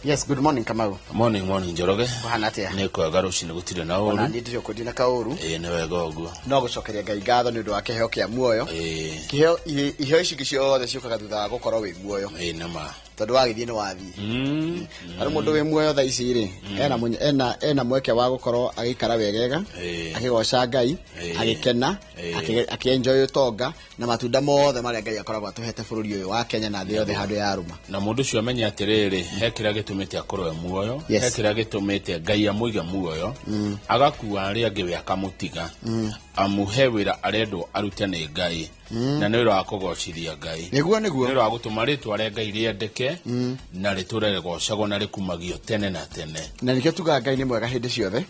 Yes, good morning, Kamau. Morning, morning, Njoroge. Kũhana atĩa? Nĩ kwega, rũcinĩ gũtirĩ na Ona ũru. niĩ ndirĩ kũndina kaũru. Ĩĩ, nĩ wega ũguo. No gũcokeria Ngai ngatho nĩ ũndũ wa kĩheo kĩa muoyo. Kĩheo iheo ici ingĩ ciothe ciũkaga thutha wa gũkorwo wĩ muoyo. Ĩĩ, nĩ ma. Tondũ wagĩthiĩ nĩ wathiĩ. Arĩ mũndũ wĩ muoyo thaa ici rĩ, ena mweke wa gũkorwo agĩikara wegega, akĩgoca Ngai, agĩkena, akĩenjoy ũtonga na matunda mothe marĩa Ngai akoragwo atũhete bũrũri ũyũ wa Kenya na thĩ yothe handũ ya rũma. Na mũndũ ũcio amenye atĩrĩrĩ, he kĩrĩa gĩtũmĩte akorwo e muoyo, he kĩrĩa gĩtũmĩte Ngai amũige muoyo, agakua arĩa angĩ we akamũtiga, amu he wĩra arendwo arute nĩ Ngai, na nĩ wĩra wa kũgocithia Ngai. Nĩguo, nĩguo. Nĩ wĩra wa gũtũma rĩtwa rĩa Ngai rĩendeke na rĩtũre rĩgocagwo na rĩkumagio tene na tene. Na nĩkĩo tugaga Ngai nĩ mwega hĩndĩ ciothe.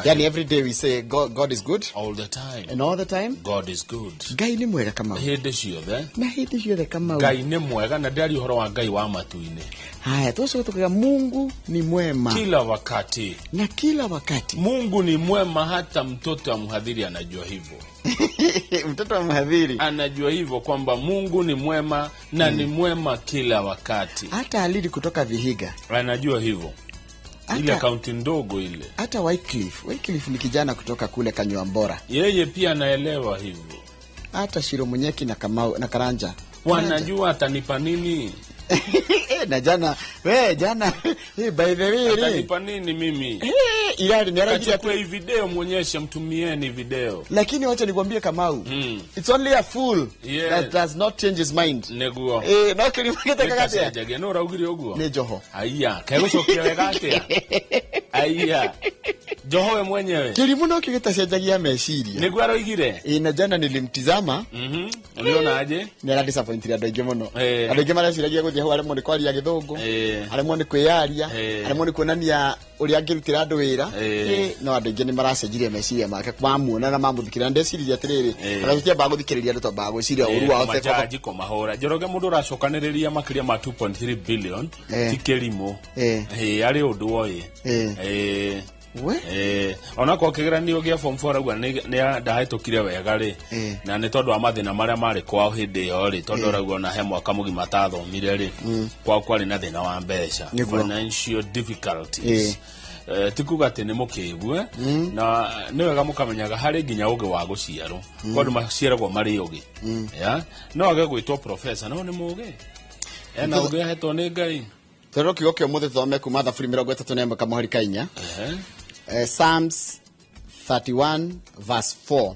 Yani every day we say God, God is good. All the time. And all the time. God is good. Ngai nĩ mwega, Kamau. Hĩndĩ ciothe. Na hĩndĩ ciothe, Kamau. Ngai nĩ mwega, na ndĩraria ũhoro wa Ngai wa matu-inĩ. Haya, tucoke tukiga Mungu ni mwema kila wakati. Na kila wakati. Mungu ni mwema, hata mtoto wa mhadhiri anajua hivyo. Mtoto wa mhadhiri anajua hivyo kwamba Mungu ni mwema na ni mwema kila wakati. Hata Alidi kutoka Vihiga anajua hivyo. Ile akaunti ndogo ile. Hata Wycliffe, Wycliffe ni kijana kutoka kule Kanyuambora. Yeye pia anaelewa hivyo. Hata Shiro Munyeki na Kamau na Karanja wanajua atanipa nini. Na jana, we jana, by the way, atanipa nini mimi? Ilali ni aragia Kachukue hii video muonyeshe, mtumieni video. Lakini wacha nikwambie, Kamau. It's only a fool that does not change his mind. Nĩguo. No kilimo gĩtekaga atĩa? Gĩtacenjagia. Nũ ũraugire ũguo? Nĩ Joho. Aya, kegũcokia wega atĩa? Aya. Joho we mwenyewe. Kĩrimũ no kĩo gĩtacenjagia meciria. Nĩguo aroigire? Na jana nilimtizama. Uliona aje? Nĩ ara disappoint andũ aingĩ mũno. Andũ aingĩ mareciragia gũthiĩ hau aremwo nĩ kwaria Gĩthũngũ. Aremwo nĩ kwĩyaria. Aremwo nĩ kuonania ũrĩa angĩrutĩra andũ wĩra. No andũ aingĩ nĩ maracenjirie meciria make mamuona na mamũthikĩrĩria. Na ndeciririe atĩrĩrĩ, ona tũtiambaga gũthikĩrĩria andũ, twambaga gwĩciria ũru wao. Majaji kũmahũra. Njoroge, mũndũ ũracokanĩrĩria makĩria ma 2.3 billion ti kĩrimũ. Arĩ ũndũ oĩ. We? Onakorwo kĩgeranio gĩa form 4 arauga nĩ ndahĩtũkire wega rĩ, na nĩ tondũ wa mathĩna marĩa marĩ kwao hĩndĩ ĩyo rĩ, tondũ arauga ona he mwaka mũgima atathomire rĩ, kwao kwarĩ na thĩna wa mbeca, financial difficulties. Ti kuga atĩ nĩ mũkĩgu, na nĩ wega mũkamenyaga harĩ nginya ũgĩ wa gũciarwo, kwa andũ maciaragwo marĩ ũgĩ. Ya, no age gwĩtwo professor no nĩ mũgĩ, ena ũgĩ ahetwo nĩ Ngai. Tondũ kiugo kĩa ũmũthĩ tũthome kuma Thaburi 31 kamũhari ka 4. Psalms 31 verse 4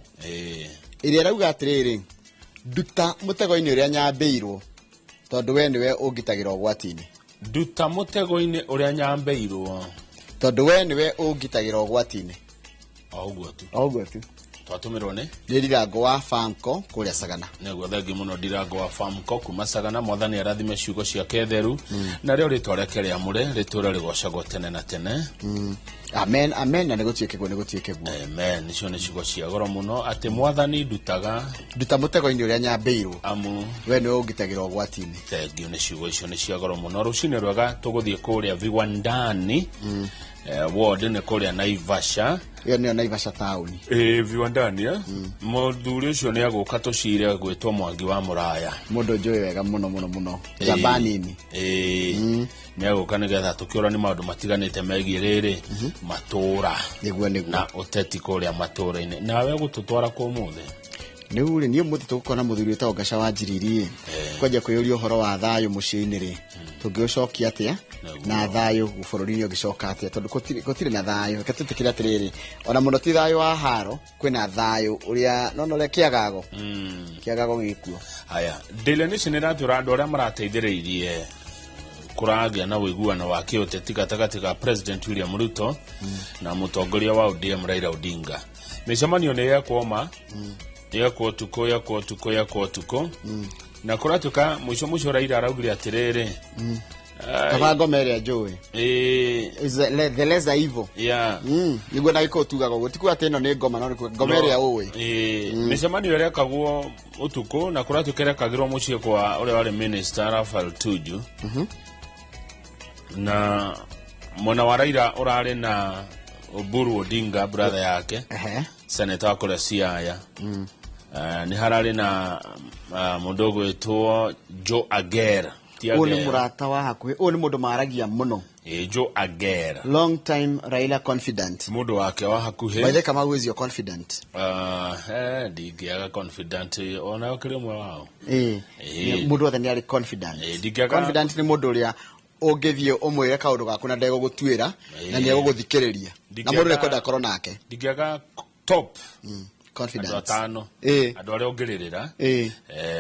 ĩrĩa ĩrauga atĩrĩrĩ, "Nduta mũtego-inĩ ũrĩa nyambĩirwo, tondũ we nĩwe ũngitagĩra ũgwati-inĩ." Nduta mũtego-inĩ ũrĩa nyambĩirwo, tondũ we nĩwe ũngitagĩra ũgwati-inĩ. O ũguo tu. O ũguo tu. Twatũmĩrwo nĩ Nĩ Ndirango wa Famco kũrĩa Sagana. Nĩguo, thengi mũno, Ndirango wa Famco kuma Sagana. Mwathani arathime ciugo ciake theru, narĩo rĩtwa rĩake rĩamũre rĩtũre rĩgocagwo tene na tene. Amen, amen, na nĩ gũtuĩke guo, nĩ gũtuĩke guo. Amen. Icio nĩ ciugo cia goro mũno, atĩ Mwathani ndutaga, nduta mũtego-inĩ ũrĩa nyambĩirwo, amu we nĩwe ũngitagĩra ũgwati-inĩ. Thengiũ nĩ ciugo icio, nĩ cia goro mũno. Rũcinĩ rwega, tũgũthiĩ kũrĩa Viwandani ward, nĩ kũrĩa Naivasha. Ĩyo nĩyo Naivasha taũni. Ĩ, Viwandani, eh? Mũthuri ũcio nĩ agũka tũcire gwĩtwo Mwangi wa Mũraya. Mũndũ njũĩ wega mũno mũno mũno, njamba nini. Ĩ, nĩ agũka nĩgetha tũkĩũra nĩ maũndũ matiganĩte megiĩ rĩrĩ matũũra Nĩguo. na ũteti kũrĩa matũũra-inĩ. Nawe gũtũtwara kũ ũmũthĩ? Rĩu rĩ, niĩ ũmũthĩ tũgũkorwo na mũthuri wĩtagwo Ngaca wa Njiriri, kwanjia kwĩyũria ũhoro wa thayũ mũciĩ-inĩ rĩ, tũngĩũcokia atĩa, na thayũ bũrũri-inĩ ũngĩcoka atĩa, tondũ gũtirĩ na thayũ. Reke twĩtĩkĩre atĩrĩrĩ, ona mũno ti thayũ wa haro, kwĩna thayũ ũrĩa nona ũrĩa kĩagago kĩagago gĩkuo. Haya, Daily Nation ĩratwĩra andũ arĩa marateithĩrĩirie kũragĩa na ũiguano wa kĩũteti gatagatĩ ga President William Ruto na mũtongoria wa ODM Raila Odinga. Mĩcemanio nĩ yekwo, ma yekwo ũtukũ, yekwo ũtukũ, yekwo ũtukũ, na kũratuĩka mũico mũico Raila araugire atĩrĩrĩ, Kaba ngoma ĩrĩa njũĩ is the lesser evil. Nĩguo na gĩkũyũ tugaga ũguo, ti kuga atĩ ĩno nĩ ngoma, no nĩ kuga ngoma ĩrĩa ũĩ. Mĩcemanio ĩrekagwo ũtukũ, na kũratuĩka ĩrekagĩrwo mũciĩ kwa ũrĩa warĩ minister Raphael Tuju, na mwena wa Raila ũrarĩ na Oburu Odinga, brother yake, senator wa kũrĩa Siaya. Nĩ hararĩ na mũndũ ũgwĩtwo Joe Ager. Ti Ũyũ nĩ Agero. mũrata wa hakuhĩ, ũyũ nĩ mũndũ maragia mũno. Ĩ, Joe Ager. Long time Raila confidant. Mũndũ wake wa hakuhĩ. By the way, Kamau is your confidant. Ndingĩaga confidant ona ũkĩrĩ ũmwe wao. Ĩ, Ĩ. mũndũ wothe nĩ arĩ confidant. Ĩ, ndingĩaga- Confidant nĩ mũndũ ũrĩa ũngĩthiĩ ũmwĩre kaũndũ gaku na ndegũgũtuĩra na nĩ egũgũthikĩrĩria na mũndũ nĩekwenda akorwo nake. Ndingĩaga top Confidant. andũ atano. Ĩ. Andũ arĩa ũngĩrĩrĩra. Ĩ.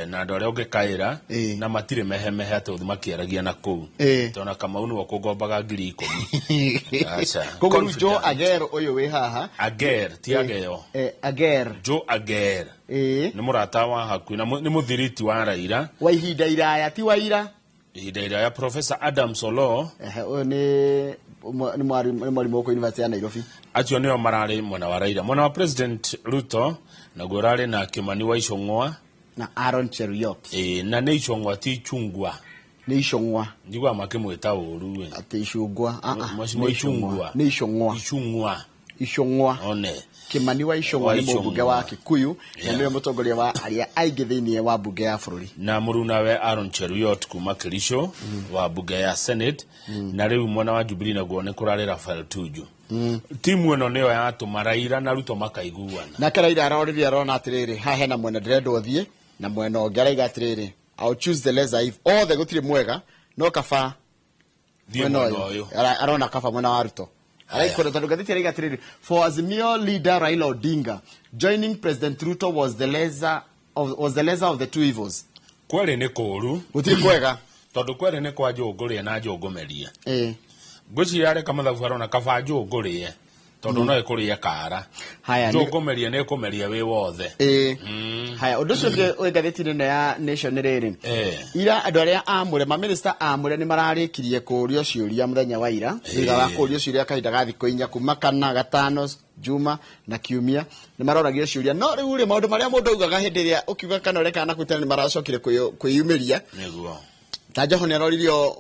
Na andũ arĩa ũngĩkaĩra Ĩ. na matirĩ mehemehe atĩ ũthiĩ makĩaragia na kũu. Ĩ. Tondũ Kamau nĩwe ũkũngombaga 10,000. Aca. Koguo rĩu Joe Confidant. Ager ũyũ wĩ haha. Ager ti Ageo. Ager. Joe Ager. Ĩ. Nĩ mũrata wa hakuhĩ na nĩ mũthiriti wa Raila. Wa ihinda iraya ti wa ira. Ihinda iraya Professor Adam Solo. Ehe, ũyũ nĩ nĩ mwarimũ gũkũ University ya Nairobi. Acio nĩo mararĩ mwena wa Raila. Mwena wa President Ruto naguo ũrarĩ na Kimani wa Ichung'wa. Na Aaron Cheruiyot. Ĩ, na nĩ Ichung'wa ti Ichung'wa. Nĩ Ichung'wa. Njiguaga makĩmwĩta ũru we. Atĩ Icungwa. Ah, ah, Mheshimiwa nĩ Ichung'wa. Ichung'wa. Nĩ Ichung'wa. Ichung'wa. Ichung'wa. One. Kimani wa Ichung'wa Wa nĩ mũmbunge wa Ichung'wa. Kikuyu na Yeah. nĩwe mũtongoria wa arĩa aingĩ thĩinĩ wa mbunge ya bũrũri. Na mũrunawe Aaron Cheruiyot kuma Kericho wa mbunge ya Senate. Na rĩu mwena wa Jubilee naguo nĩ kũrarĩ Raphael Tuju. Timu ĩno nĩyo yatũma Raila na Ruto makaiguana. Nake Raila aroririe arona atĩrĩrĩ, haha hena mwena ndĩrenda ũthiĩ na mwena ũngĩ araiga atĩrĩrĩ, I'll choose the lesser if othe gũtirĩ mwega no kaba Thiĩ mwena mwena ũyũ. ũyũ. Arona kaba mwena wa Ruto. Araikora tondũ ngathĩti araiga atĩrĩrĩ, for Azimio leader Raila Odinga, joining President Ruto was the lesser of the two evils. Kwerĩ nĩ kũũru. Gũtirĩ kwega. Tondũ kwerĩ nĩ kwa njũngũrĩe na njũngũmerie. Ĩ. Ngwĩciria areka mathabu arona kaba njũngũrĩe tondũ no ĩkũrĩe kara. Haya, nĩ- Njũngũmerie nĩ ĩkũmeria wĩ wothe. Ĩ. Haya, ũndũ ũcio ũngĩ wĩ ngathĩti-inĩ ĩno ya Nation nĩ rĩrĩ. Ira andũ arĩa amũre, mamĩnĩsta amũre nĩ mararĩkirie kũũrio ciũria mũthenya wa ira. Thutha wa kũũrio ciũria kahinda ga thikũ inya kuma kana gatano Juma na Kiumia nĩ maroragio ciũria. No rĩu rĩ, maũndũ marĩa mũndũ augaga hĩndĩ ĩrĩa ũkiuga kana ũreka na kwĩtana nĩ maracokire kwĩyumĩria. Nĩguo. Ta Joho nĩ aroririo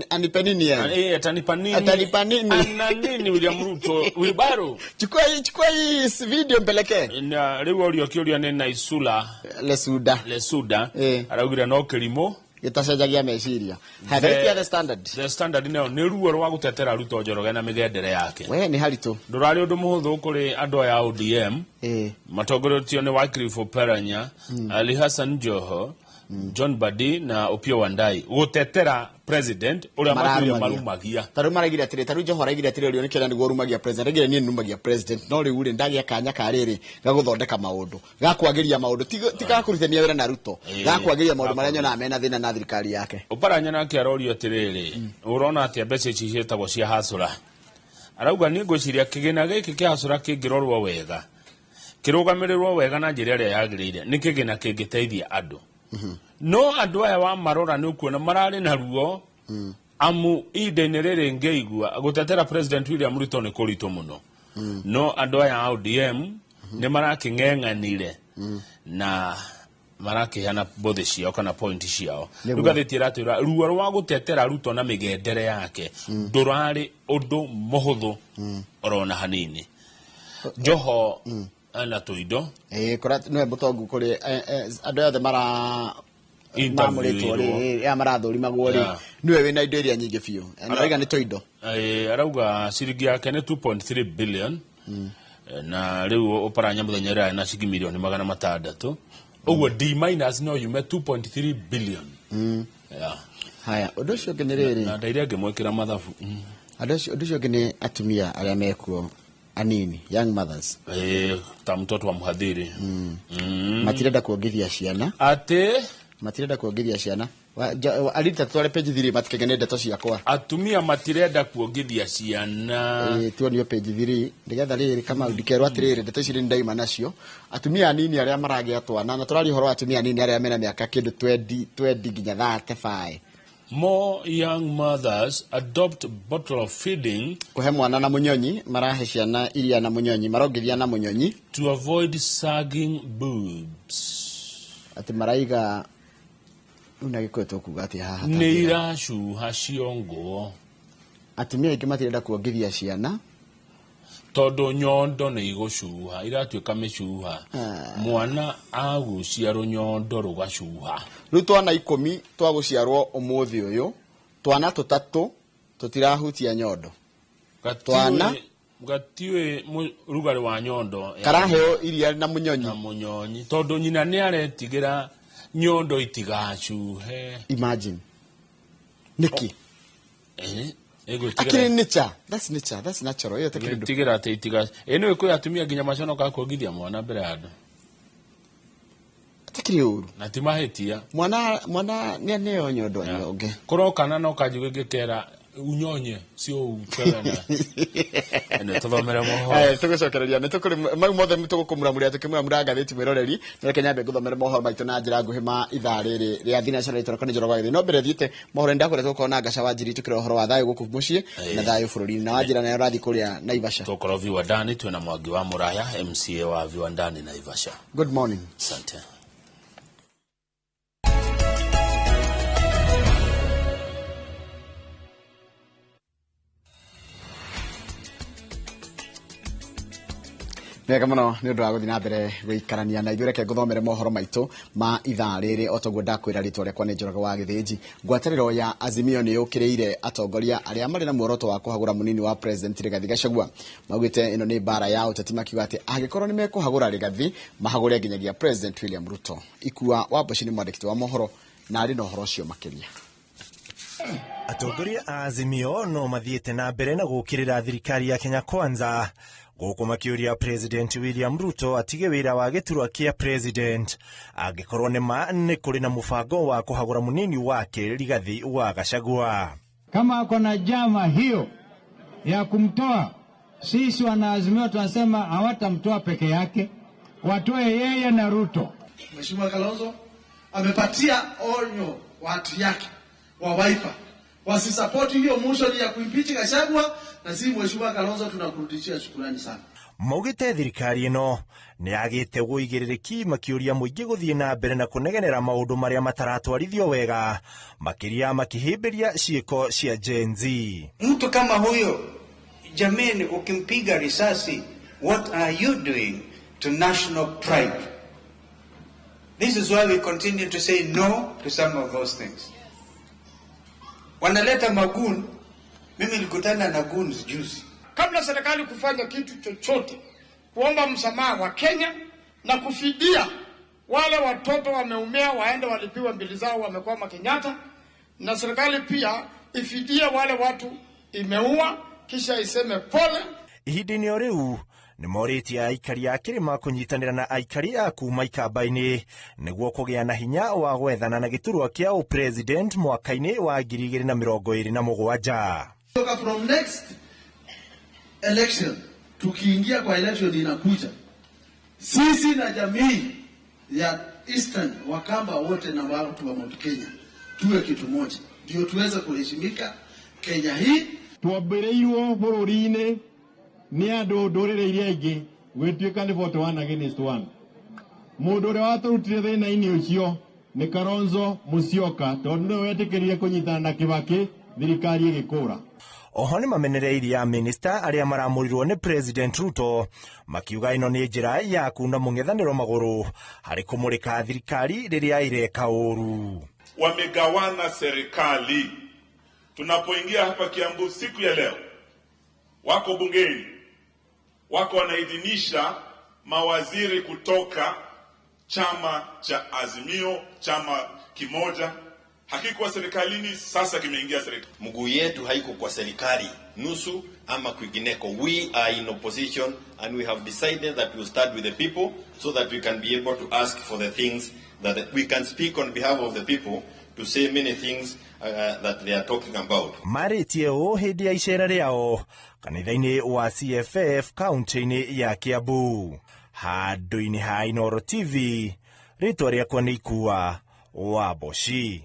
anipe nini yani? Atanipa nini? Atanipa nini? Ana nini William Ruto? Wilbaro. Chukua hii video mpelekee. Na rĩu orio kĩũria nĩ Naisula Lesuda. Lesuda. Araugire no kĩrimũ. Gĩtacenjagia meciria. Haya, ngathĩti ya The Standard. The Standard nayo nĩ ruo rwa gũtetera Ruto Njoroge na mĩgendere yake. We nĩ haritũ. Ndũrarĩ ũndũ mũhũthũ kũrĩ andũ aya a ODM. Matongoretio nĩ Wycliffe Oparanya, Ali Hassan Joho, John Mbadi na Opiyo Wandayi gũtetera president ũrĩa matũire marumagia. Ta rĩu maraigire atĩrĩ, ta rĩu Joho araigire atĩrĩ, ũrĩa nĩkĩra nĩguo ũrumagia president. Araigire niĩ nĩnumagia president, no rĩu rĩ, ndagĩa kanya ka rĩrĩ ga gũthondeka maũndũ, ga kwagĩria maũndũ, ti ga kũrutithania wĩra na Ruto, ga kwagĩria maũndũ marĩa nyonaga mena thĩna na thirikari yake. Oparanya nake arorio atĩrĩrĩ, ũrona atĩa mbeca ici ciĩtagwo cia hasũra? Arauga niĩ ngwĩciria kĩgĩna gĩkĩ kĩa hasũra kĩngĩrorwo wega, kĩrũgamĩrĩrwo wega na njĩra ĩrĩa yagĩrĩire, nĩ kĩgĩna kĩngĩteithia andũ. No andũ aya wamarora nĩ ũkuona mararĩ na ruo, amu ihinda-inĩ rĩrĩ ngĩigua gũtetera President William Ruto nĩ kũritũ mũno. No andũ aya a ODM nĩ marakĩng'eng'anire na marakĩheana mbũthĩ ciao kana point ciao. Nĩguo. Rĩu ngathĩti ĩratwĩra ruo rwa gũtetera Ruto na mĩgendere yake ndũrarĩ ũndũ mũhũthũ orona hanini. Joho ena tũindo. Kũrĩa nĩwe mũtongu kũrĩ, andũ othe mara Interview mamũrĩtwo rĩ, ya marathũrimagwo rĩ, nĩwe wĩna indo iria nyingĩ biũ. Na arauga nĩ tũindo. Arauga ciringi yake nĩ 2.3 billion. Na rĩu Oparanya mũthenya ũrĩa na ciringi mirioni magana matandatũ. Ũguo D minus no yume 2.3 billion. Haya, ũndũ ũcio ũngĩ nĩ rĩrĩ. Na ndaire ngĩmwĩkĩra mathabu. Ũndũ ũcio ũngĩ nĩ atumia arĩa mekuo anini, young mothers. Ta mtoto wa mhadhiri. Matirenda kuongithia ciana. Atĩ? Matirenda kuongithia ciana. Alita tware page 3 matikenge nĩ ndeto ciakwa. Atumia matirenda kuongithia ciana. Tuonio page 3 nĩgetha rĩrĩ kama ndikerwo atĩrĩrĩ ndeto ici ndaima nacio. Atumia anini arĩa maragĩa twana na tũraria ũhoro wa atumia anini arĩa mena mĩaka kĩndũ 20 nginya 35. More young mothers adopt bottle of feeding Kuhe mwana na munyonyi, marahe ciana iria na munyonyi, marongithia na munyonyi to avoid sagging boobs. Ati maraiga una gĩkũyũ tũkuga atĩ haha Nĩ tangĩra. iracuha ciongo. Atumia aingĩ matirenda kuongithia ciana. Tondũ nyondo nĩ igũcuha, iratuĩka mĩcuha. Mwana agucia rũnyondo rũgacuha. Rĩu twana 10 twagũciarwo ũmũthĩ ũyũ, twana 3 tũtirahutia nyondo. Twana gatiũĩ rugarĩ wa nyondo. Karaheo iria na mũnyonyi. Na mũnyonyi. Tondũ nyina nĩ aretigĩra nyondo itigacuhe. Imagine. Nĩkĩ? Akiri nature. That's nature. That's natural. Iyo tekiri. Tigĩra atĩ itiga. Ĩno ĩkwĩ atumia nginya maconoka kuongithia mwana mbere ya andũ. Tekiri ũru. Na ti mahĩtia. Mwana nĩ aneo nyondo anyonge. Kũroka no kanjugĩ ngĩkera unyonye sio upewe na. Ene tuthomere mohoro. Tũgũcokereria nĩ tũkũrĩ mau mothe tũgũkũmũramũria tũkĩmũramũra ngathĩti mwĩroreri. Reke nyambe ngũthomere mohoro maitũ na njĩra nguhĩ ma ithaa rĩrĩ rĩa Thinacara rĩtwa rĩakwa nĩ Njoroge wa Gĩthũri. No mbere thiĩte mohoro nĩndakũrĩa tũgũkorwo na Ngaca wa Njiri tũkĩrora ũhoro wa thayũ gũkũ mũciĩ na thayũ bũrũri-inĩ. Na Wanjira nayo ũrathiĩ kũrĩa Naivasha. Tũgũkorwo Viwandani twĩna Mwangi wa Mũraya MCA wa Viwandani Naivasha. Good morning. Asante. Wega mũno nĩ ũndũ wa gũthiĩ na mbere gũikarania na ithuĩ. Reke ngũthomere mohoro maitũ ma ithaa rĩrĩ o toguo ndakwĩra rĩtwa rĩakwa nĩ Njoroge wa Gĩthĩnji. Ngwatanĩro ya Azimio nĩ yũkĩrĩire atongoria arĩa marĩ na muoroto wa kũhagũra mũnini wa President Rigathi Gachagua. Maugĩte ĩno nĩ mbara ya ũteti makiuga atĩ angĩkorwo nĩ mekũhagũra Rigathi mahagũre nginyagia President William Ruto. Ikua wa Mboci nĩ mwandĩki wa mohoro na arĩ na ũhoro ũcio makĩria. Atongoria a Azimio no mathiĩte na mbere na gũũkĩrĩra thirikari ya Kenya Kwanza gũkũ makĩũria President William Ruto atige wĩra wa gĩturwa kĩa President angĩkorwo nĩ ma nĩ kũrĩ na mũbango wa kũhagũra mũnini wake Rigathi wa Gachagua. Kama ako na jama hiyo ya kumtoa, sisi wanaazimio tunasema hawatamtoa peke yake, watoe yeye na Ruto. Mheshimiwa Kalonzo amepatia onyo watu yake wa Wiper wasisupport hiyo motion ya kuimpeach Gachagua, na si Mheshimiwa Kalonzo tunakurudishia shukrani sana. Maugĩte thirikari ĩno nĩ yagĩte ũigĩrĩrĩki makĩũria mũingĩ gũthiĩ na mbere na kũnegenera maũndũ marĩa mataratwarithio wega, makĩria makĩhĩmbĩria ciĩko cia Gen Z. Mtu kama huyo jameni, ukimpiga risasi, what are you doing to national pride? This is why we continue to say no to some of those things. Wanaleta magun. Mimi nilikutana na goons juzi. Kabla serikali kufanya kitu chochote, kuomba msamaha wa Kenya na kufidia wale watoto wameumia, waende walipiwe mbili zao, wamekwama Kenyatta, na serikali pia ifidie wale watu imeua, kisha iseme pole. Ihinda-inĩ o rĩu nĩ morĩtie aikari a kĩrĩma kũnyitanĩra na aikari a kuma ikamba-inĩ nĩguo kũgĩa na hinya wa gwethana na gĩturwa kĩa ũpresident mwaka-inĩ wa 2027. From next election, tukiingia kwa election inakuja, sisi na jamii ya Eastern Wakamba wote na watu wa Mount Kenya tuwe kitu moja, ndio tuweze kuheshimika Kenya hii. Twambĩrĩirwo bũrũri-inĩ nĩ andũ ndũrĩrĩ iria ingĩ gwĩtuĩka nĩ 41 against 1. Mũndũ ũrĩa watũrutire thĩna-inĩ ũcio nĩ Kalonzo Musyoka, tondũ nĩwe wetĩkĩrire kũnyitana na Kibaki thirikari ĩgĩkũra. Oho nĩ mamenereirie minista arĩa maramũrirwo nĩ President Ruto makiuga ĩno nĩ njĩra ya kuna mũng'ethanĩro magũrũ harĩ kũmũrĩka thirikari rĩrĩa ĩreka ũru. Wamegawana serikali. Tunapoingia hapa Kiambu siku ya leo, wako bungeni, wako wanaidhinisha mawaziri kutoka chama cha Azimio, chama kimoja hakikuwa serikalini, sasa kimeingia serikali. Mguu yetu haiko kwa serikali nusu ama kwingineko. We are in opposition and we have decided that we will start with the people so that we can be able to ask for the things that we can speak on behalf of the people to say many things that they are talking about. Marĩtie ũũ hĩndĩ ya icera rĩao kanitha-inĩ wa CFF kaunti-inĩ ya Kiambu. Handũ-inĩ ha Inooro TV, rĩtwa rĩakwa nĩ Ikua wa Mboci.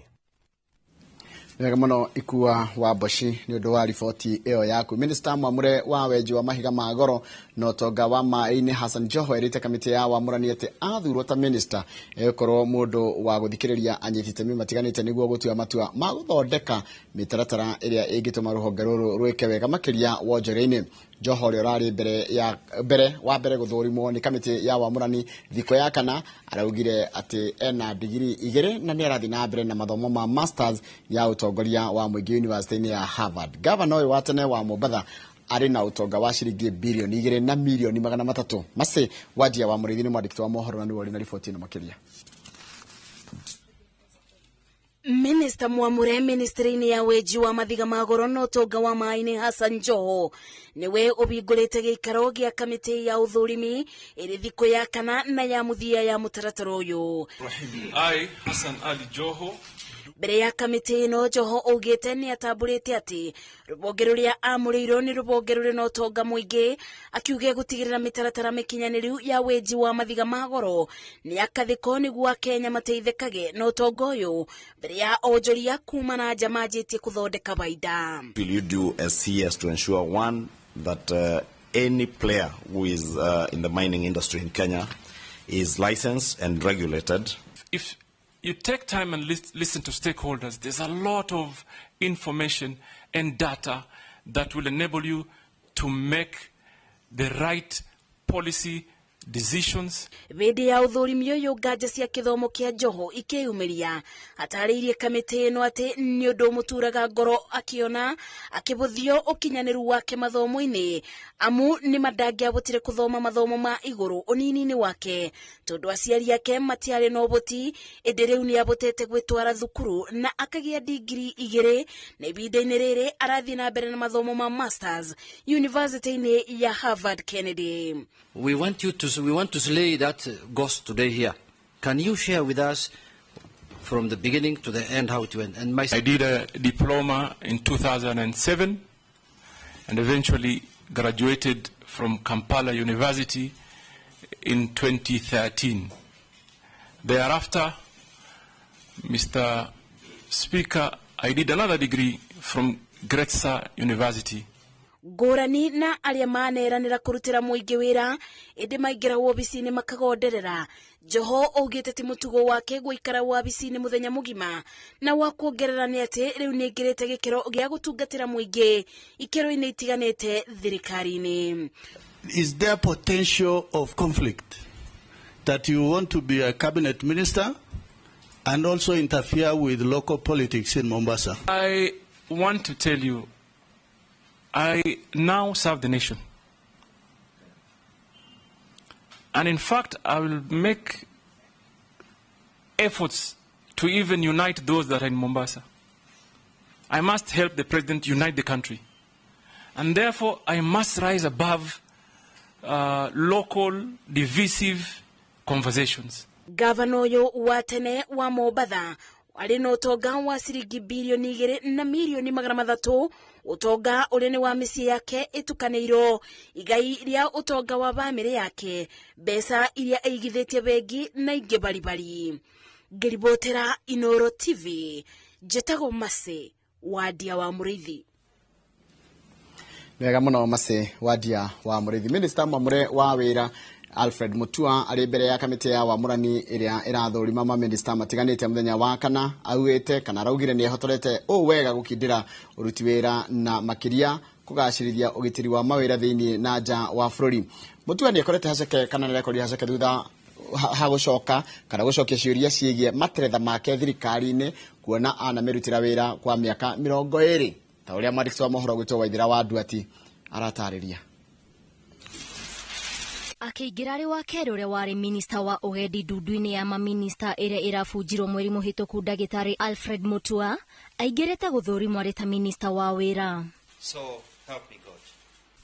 Wega mũno Ikua wa Mboci nĩ ũndũ wa riboti ĩyo yaku. Minista mwamũre wa wenji wa mahiga ma goro Na ũtonga wa maĩ-inĩ Hassan Joho erĩte kamĩtĩ ya wamũrani atĩ athurwo ta minister egũkorwo mũndũ wa gũthikĩrĩria anyiti itemi matiganĩte nĩguo gũtua matua ma gũthondeka mĩtaratara ĩrĩa ĩngĩtũma rũhonge rũrũ rwĩke wega makĩria wonjoria-inĩ. Joho ũrĩa ũrarĩ mbere ya mbere wa mbere gũthũrimwo nĩ kamĩtĩ ya wamũrani thikũ ya kana araugire atĩ ena digiri 2 na nĩ arathiĩ na mbere na mathomo ma masters ya ũtongoria wa mũingĩ university-inĩ ya Harvard. Gavana ũyũ wa tene wa Mombatha arĩ na ũtonga wa ciringi birioni 2 na mirioni 300. Mase Wadia wa Mũrĩithi nĩ mwandĩki wa mohoro na nĩwe ũrĩ na riboti ĩno makĩria. Minista mwamure ministry-inĩ ya wenji wa mathiga ma goro na ũtonga wa maĩ-inĩ Hassan Joho niwe ũhingũrĩte gĩikaro gĩa kamĩtĩ ya ũthũrimi ĩrĩ thikũ ya kana na ya mũthia ya mũtaratara ũyũ. I, Hassan Ali Joho, mbere ya kamĩtĩ ĩno Joho augĩte nĩ atambũrĩte atĩ rũhonge rũrĩa amũrĩirwo nĩ rũhonge rũrĩ na ũtonga mũingĩ, akiuga gũtigĩrĩra mĩtaratara mĩkinyanĩru ya wenji wa mathiga ma goro nĩ akathĩko nĩguo Akenya mateithĩkage na ũtonga ũyũ mbere ya onjoria kuma na nja manjĩtie kũthondeka baida. Will you do as CS to ensure, one, that any player who is in the mining industry in Kenya is licensed and regulated? If you take time and listen to stakeholders, there's a lot of information and data that will enable you to make the right policy decisions. Hĩndĩ ya ũthũrimi ũyũ nganja cia kĩthomo kĩa Joho ikĩyumĩria, atarĩirie kamĩtĩ ĩno atĩ nĩ ũndũ ũmũturaga ngoro akĩona akĩbũthio ũkinyanĩru wake mathomo-inĩ, amu nĩ mandangĩahotire kũthoma mathomo ma igũrũ ũnini-inĩ wake tondũ aciari ake matiarĩ na ũhoti, ĩndĩ rĩu nĩ abotete gwĩtwara thukuru na akagĩa digiri 2 na ihinda-inĩ rĩrĩ arathiĩ na mbere na mathomo ma masters university-inĩ ya Harvard Kennedy. We want you to, we want to slay that ghost today here. Can you share with us from the beginning to the end how it went? And I did a diploma in 2007 and eventually graduated from Kampala University in 2013. Thereafter, Mr. Speaker, I did another degree from Gretsa University. Ngũrani na arĩa maneranĩra kũrutĩra mũingĩ wĩra ĩndĩ maingĩra wobici-inĩ makagonderera, Joho augĩte ti mũtugo wake gũikara wabici-inĩ mũthenya mũgima, na wa kuongerera nĩ atĩ rĩu nĩaingĩrĩte gĩkĩro gĩa gũtungatĩra mũingĩ ikĩro-inĩ itiganĩte thirikari-inĩ. Is there potential of conflict that you want to be a cabinet minister and also interfere with local politics in Mombasa? I want to tell you, I now serve the nation. And in fact, I will make efforts to even unite those that are in Mombasa. I must help the president unite the country. And therefore, I must rise above local divisive conversations. Gavana ũyũ wa tene wa Mombatha arĩ na ũtonga wa ciringi birioni 2 na mirioni 300, ũtonga ũrĩa nĩ wa mĩciĩ yake ĩtukanĩirwo igai rĩa ũtonga wa bamĩrĩ yake, mbeca iria aigithĩtie bengi na ingĩ baribari. Ngĩribotera Inoro TV, njĩtagwo Mase Wadia wa Mũrĩithi. Wega mũno Mase Wadia wa Mũrĩithi. Minister mwamũre wa wĩra Alfred Mutua arĩ mbere ya kamĩtĩ ya wamũrani ĩrĩa ĩrathũrima maminista matiganĩte mũthenya wa kana augĩte kana araugire nĩ ehotorete ũũ wega gũkindĩra ũruti wĩra na makĩria kũgacĩrithia ũgitĩri wa mawĩra thĩinĩ na nja wa bũrũri. Mutua nĩ akorete haceke kana nĩ arekorire haceke thutha ha gũcoka kana gũcokia ciũria ciĩgiĩ materetha make thirikari-inĩ kuona anamĩrutĩra wĩra kwa mĩaka 20 ta ũrĩa mwandĩki wa mohoro gwĩtwo Waithĩra wa Nduati aratarĩria. Akĩingĩra arĩ wa kerĩ ũrĩa warĩ minista wa ũgendi ndundu-inĩ ya maminista ĩrĩa ĩrabunjirwo mweri mũhĩtũku, ndagĩtarĩ Alfred Mutua aingĩrĩte gũthũrimwo arĩ ta minista wa wĩra. So help me God.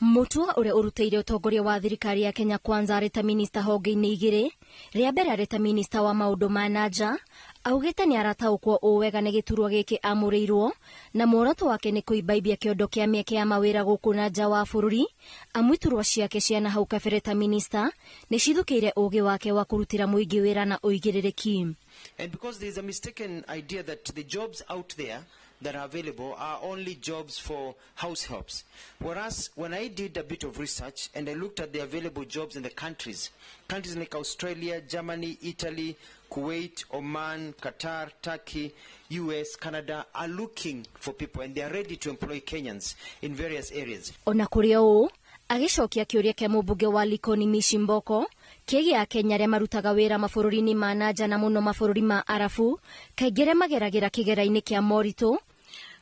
Mutua ũrĩa ũrutĩire ũtongoria wa thirikari ya Kenya Kwanza arĩ ta minista honge-inĩ 2, rĩa mbere arĩ ta minista wa maũndũ ma na nja, augĩte nĩ arataũkwo ũũ wega nĩ gĩturwa gĩkĩ amũrĩirwo na muoroto wake nĩ kũimbaimbia kĩondo kĩa mĩeke ya mawĩra gũkũ na nja wa bũrũri, amu iturwa ciake cia na hau kabere ta minista nĩ cithũkĩire ũgĩ wake wa kũrutĩra mũingĩ wĩra na ũigĩrĩrĩki. And because there is a mistaken idea that the jobs out there that are available are only jobs for house helps. Whereas when I did a bit of research and I looked at the available jobs in the countries, countries like Australia, Germany, Italy, Kuwait, Oman, Qatar, Turkey, US, Canada are looking for people and they are ready to employ Kenyans in various areas. Ona kũrĩ o ũũ, agĩcokia kĩũria kĩa mũmbunge wa Likoni Mishi Mboko kĩgiĩ Akenya arĩa marutaga wĩra mabũrũri-inĩ ma na nja na mũno mabũrũri ma Arabu kaingĩ arĩa mageragĩra kĩgera-inĩ kĩa moritũ.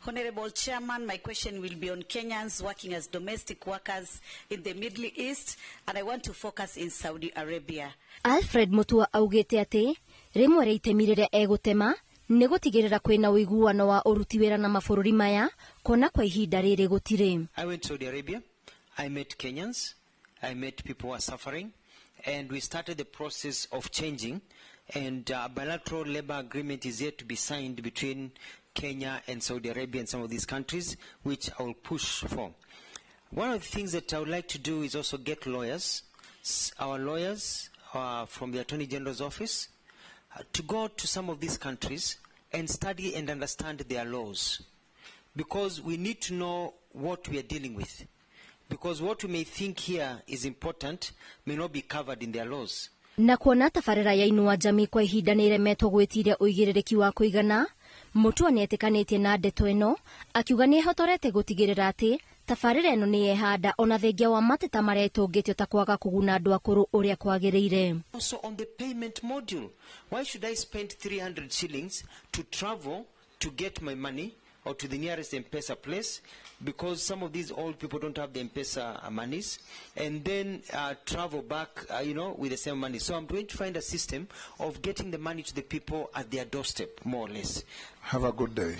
Honorable Chairman, my question will be on Kenyans working as domestic workers in the Middle East, and I want to focus in Saudi Arabia. Alfred Mutua augĩte atĩ rĩmwe rĩa itemi rĩrĩa egũtema nĩ gũtigĩrĩra kwĩna ũiguano wa ũruti wĩra na mabũrũri maya kuona kwa ihinda rĩrĩ gũtirĩ. I went to Saudi Arabia. I met Kenyans. I met people who are suffering, and we started the process of changing, and a bilateral labor agreement is yet to be signed between Kenya and Saudi Arabia and some of these countries, which I will push for. One of the things that I would like to do is also get lawyers, our lawyers from the Attorney General's office, to go to some of these countries and study and understand their laws, because we need to know what we are dealing with, because what we may think here is important may not be covered in their laws. Na kuona tabarĩra ya Inua Jamii kwa ihinda nĩ ĩremetwo gwĩtiria ũigĩrĩrĩki wa kũigana, Mutua nĩ etĩkanĩtie na ndeto ĩno akiuga nĩ ehotorete gũtigĩrĩra atĩ tabarĩra ĩno nĩ yehanda ona thengia wa mateta marĩa ĩtũngĩtio ta kwaga kũguna andũ akũrũ ũrĩa kwagĩrĩire. Also on the payment module, why should I spend 300 shillings to travel to get my money or to the nearest M-Pesa place, because some of these old people don't have the M-Pesa monies, and then travel back, with the same money. So I'm going to find a system of getting the money to the people at their doorstep, more or less. Have a good day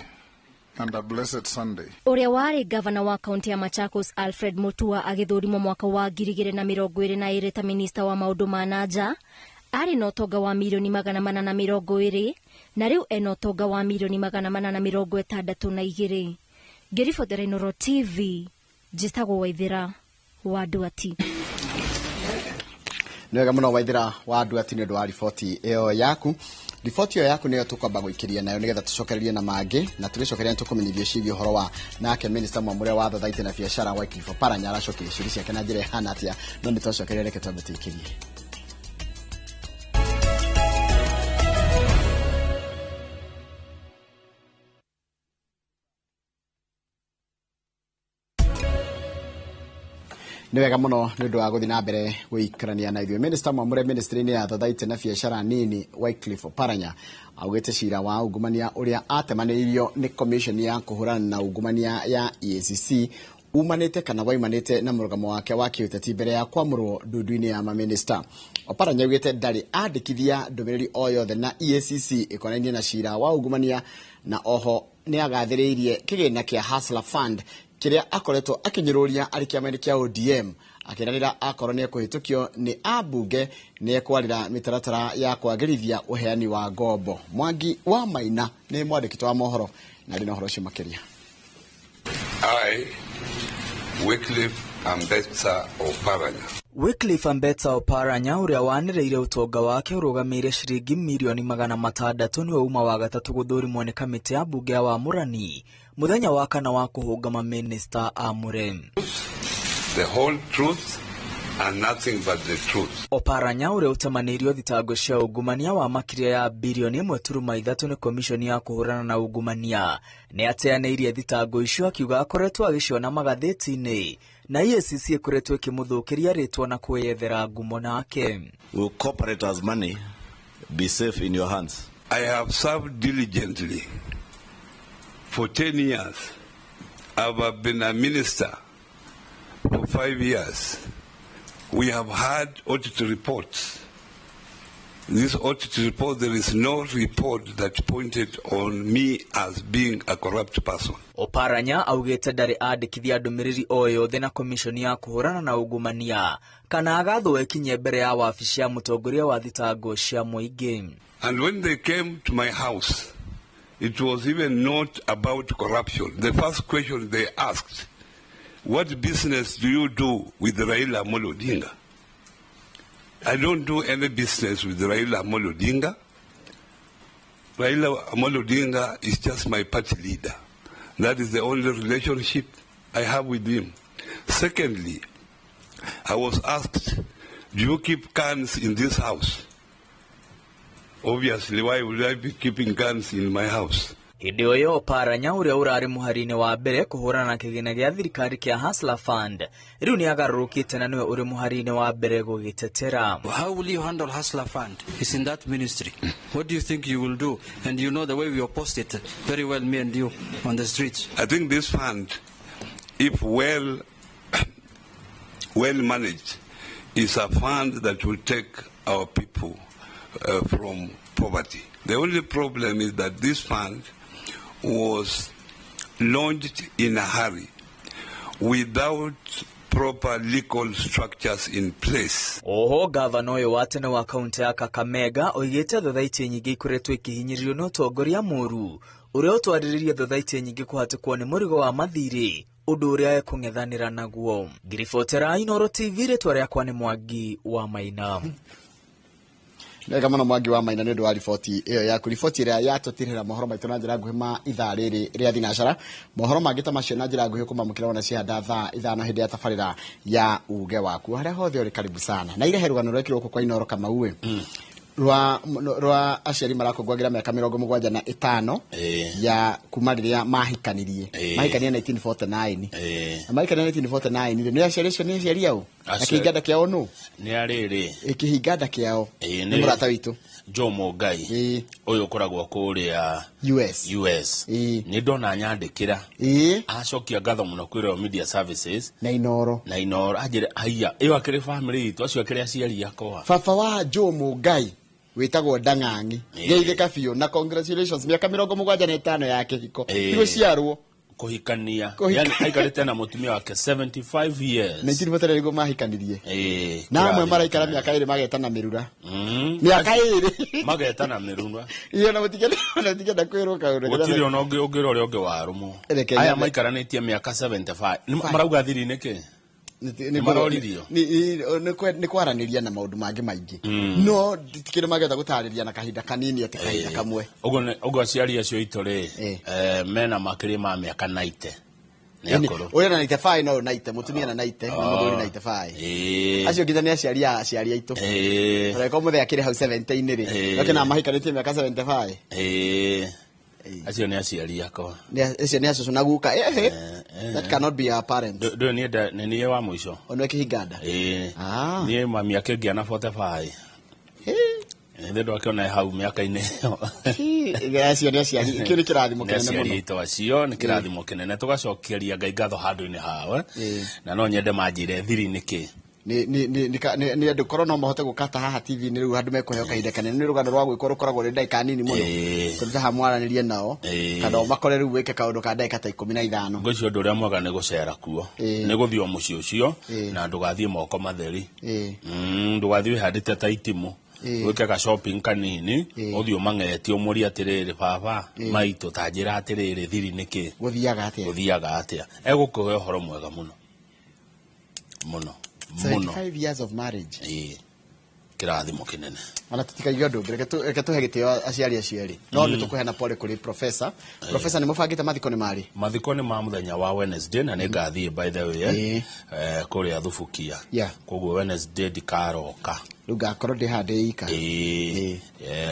and a blessed Sunday. Ũrĩa warĩ gavana wa kaunti ya Machakos Alfred Mutua agĩthũrimwo mwaka wa 2022 ta minista wa maũndũ ma na nja arĩ na ũtonga wa mirioni 420 na rĩu ena ũtonga wa mirioni 462. Ngĩribotera Inooro TV, njĩtagwo Waithĩra wa Nduati. Nĩ wega mũno Waithĩra wa Nduati nĩ ũndũ wa riboti ĩyo yaku. Riboti ĩyo yaku nĩyo tũkwamba gũikĩria nayo nĩgetha tũcokererie na mangĩ, na tũgĩcokereria nĩtũkũmenyithio ciĩgiĩ ũhoro wa nake minista mwamũre wa thothaitĩ na biacara Wycliffe Oparanya aracokeria ciũria ciake na njĩra ĩhana atĩa, no nĩ twacokereria, reke twambe tũikĩrie. Nĩ wega mũno nĩ ũndũ wa gũthiĩ na mbere gũikarania na ithuĩ. Minista mwamũre ministry-inĩ ya thothaitĩ na biacara nini Wycliffe Oparanya augĩte cira wa ungumania ũrĩa atemanĩirio nĩ commission ya kũhũrana na ungumania ya EACC umanĩte kana waimanĩte na mũrũgamo wake wa kĩũteti mbere ya kwamũrwo ndundu-inĩ ya mamĩnĩsta. Oparanya augĩte ndarĩ andĩkithia ndũmĩrĩri o yothe na EACC ĩkonainie na cira wa ungumania, na oho nĩ agathĩrĩirie kĩgĩna kĩa Hustler Fund kĩrĩa akoretwo akĩnyũrũria arĩ kĩama-inĩ kĩa ODM, akĩranĩra akorwo nĩ ekũhĩtũkio nĩ ambunge nĩ ekwarĩra mĩtaratara ya kwagĩrithia ũheani wa ngombo. Mwangi wa Maina nĩ mwandĩki wa mohoro na arĩ na ũhoro ũcio makĩria. I, Wycliffe Ambetsa Oparanya. Wycliffe Ambetsa Oparanya ũrĩa wanĩrĩire ũtonga wake ũrũgamĩire ciringi mirioni 600 nĩwe uma wa gatatũ gũthũrimwo nĩ kamĩtĩ ya mbunge ya wamũrani mũthenya wa kana wa kũhũnga mamĩnĩsta amũre. The whole truth and nothing but the truth. Oparanya ũrĩa ũtemanĩirio thitango cia ungumania wa makĩria ya birioni 1.3 nĩ komishoni ya kũhũrana na ungumania nĩ ateanĩirie thitango icio akiuga akoretwo agĩciona magathĩti-inĩ na EACC ĩkoretwo ĩkĩmũthũkĩria rĩtwa na kwĩyethera ngumo nake. Will corporators' money be safe in your hands? I have served diligently for 10 years. I've been a minister for 5 years. We have had audit reports. This audit report, there is no report that pointed on me as being a corrupt person. Oparanya augĩte ndarĩ andĩkithia ndũmĩrĩri o yothe na komishoni ya kũhũrana na ungumania kana agathwo ĩkinye mbere ya wabici ya mũtongoria wa thitango cia mũingĩ. And when they came to my house, it was even not about corruption. The first question they asked, "What business do you do with Raila Amolo Odinga?" I don't do any business with Raila Amolo Odinga. Raila Amolo Odinga is just my party leader. That is the only relationship I have with him. Secondly, I was asked, do you keep guns in this house? Obviously, why would I be keeping guns in my house? Hĩndĩ o ĩyo Oparanya ũrĩa ũrarĩ mũhari-inĩ wa mbere kũhũrana na kĩgĩna gĩa thirikari kĩa Hustler Fund rĩu nĩ agarũrũkĩte na nĩwe ũrĩ mũhari-inĩ wa mbere gũgĩtetera. How will you handle Hustler Fund? It's in that ministry. What do you think you will do? And you know the way we opposed it very well, me and you, on the streets. I think this fund, if well managed, is a fund that will take our people from poverty. The only problem is that this fund was launched in a hurry without proper legal structures in place. Oho gavana ũyũ wa tene wa kaunti ya Kakamega oigĩte thothaitĩ nyingĩ ikoretwo ikĩhinyĩrĩrio nĩ ũtongoria mũũru ũrĩa ũtwarĩrĩirie thothaitĩ nyingĩ kũhatĩkwo nĩ mũrigo wa mathirĩ ũndũ ũrĩa ekũng'ethanĩra naguo. Ngiribotera Inooro TV, rĩtwa rĩakwa nĩ Mwangi wa Maina. Wega mũno Mwangi wa Maina nĩ ũndũ wa riboti ĩyo yaku, riboti ĩrĩa yatũtirĩra mohoro maitũ na njĩra nguhĩ ma ithaa rĩrĩ rĩa thinacara. Mohoro mangĩ ta macio na njĩra nguhĩ kũmamũkĩra wona ciahanda thaa 5 hĩndĩ ya tabarĩra ya uge waku. Harĩa hothe ũrĩ karibu sana na irehe rũgano rwekirwo gũkũ kwa Inooro Kamau rwa aciari marakũngũagĩra mĩaka 75 ya kuma rĩrĩa mahikanirie. Mahikanirie 1949. Na mahikanirie 1949 nĩ aciari acio nĩ aciari ao na kĩhinganda kĩao nũ nĩ arĩrĩ kĩhinganda kĩao nĩ mũrata witũ Joe Mũngai ũyũ ũkoragwo kũrĩa US. Nĩ ndona nyandĩkĩra acokia ngatho mũno kwĩ Royal Media Services na Inooro anjĩre haiya ĩyo akĩrĩ family itũ acio akĩrĩ aciari akwa. Baba wa Joe Mũngai wĩtagwo Ndang'ang'i geithĩka biũ na congratulations mĩaka 75 ya kĩhiko igũciarwo kũhikania, yani aikarĩte na mũtumia wake 75 years 1949 nĩguo mahikanirie na amwe maraikara mĩaka 2 magetana mĩrura mĩaka 2 magetana mĩrura iyo na mũtikenda kwĩrwo kaũndũ gũtirĩ ona ũngĩ ũngĩra ũrĩa ũngĩ warũmwo. Aya maikaranĩtie mĩaka 75 marauga thiri nĩkĩ? Nĩ kwaranĩria na maũndũ mangĩ maingĩ no tikĩrĩ mageta gũtarĩria na kahinda kanini atĩ kahinda kamwe. Ũguo aciari acio aitũ rĩ mena makĩria ma mĩaka 90 nĩ akũrũ. Ũyũ na 95 no 90 mũtumia na 90 na mũthuri 95 acio nginya nĩ aciari a aciari aitũ. Ũreko mũthee akĩrĩ hau 70-inĩ rĩ oke na mahikanĩtie mĩaka 75. Acio nĩ aciari akwa. Acio nĩ acũcũ na guka. That cannot be our parents. Ndũyũ nĩ niĩ wa mũico. Ona kĩhinganda. Niĩ mami akĩngĩa na 45. Nĩ ndwakĩona hau mĩaka-inĩ ĩyo. Acio nĩ aciari. Kĩu nĩ kĩrathimo kĩnene mũno. Nĩ aciari aitũ acio nĩ kĩrathimo kĩnene tũgacokeria Ngai ngatho handũ-inĩ hao. Na no nyende manjĩre thiri nĩkĩ. Nĩ andũ korwo no mahote gũkata haha TV-inĩ rĩu handũ mekũheo kahinda kanene nĩ rũgano rwa gwĩkwo rũkoragwo rwĩ ndagĩka nini mũno tondũ haha mwaranĩrie nao kana ũmakore rĩu wĩke kaũndũ ka ndagĩka ta 15. Ngwĩciria ũndũ ũrĩa mwega nĩ gũcera kuo nĩ gũthiĩ o mũciĩ ũcio na ndũgathiĩ moko matheri, ndũgathiĩ wĩhandĩte ta itimũ, wĩke ka shopping kanini ũthiĩ ũmang'etie ũmũrie atĩrĩrĩ baba maitũ ta njĩra atĩrĩrĩ thiri nĩkĩ gũthiaga atĩa. Egũkũhe ũhoro mwega mũno mũno. 75 years of marriage. Kĩrathimo kĩnene. Ona tũtikaiga ũndũ ũngĩ, reke tũhe gĩtĩo aciari acio erĩ. No nĩ tũkũheana pole kũrĩ professor. Professor nĩ mũbangĩte mathiko nĩ marĩ? Mathiko nĩ ma mũthenya wa Wednesday na nĩ ngathiĩ by the way kũrĩa Thubukia. Koguo Wednesday ndikaroka. Rĩu ngakorwo ndĩ haha ndĩ ika.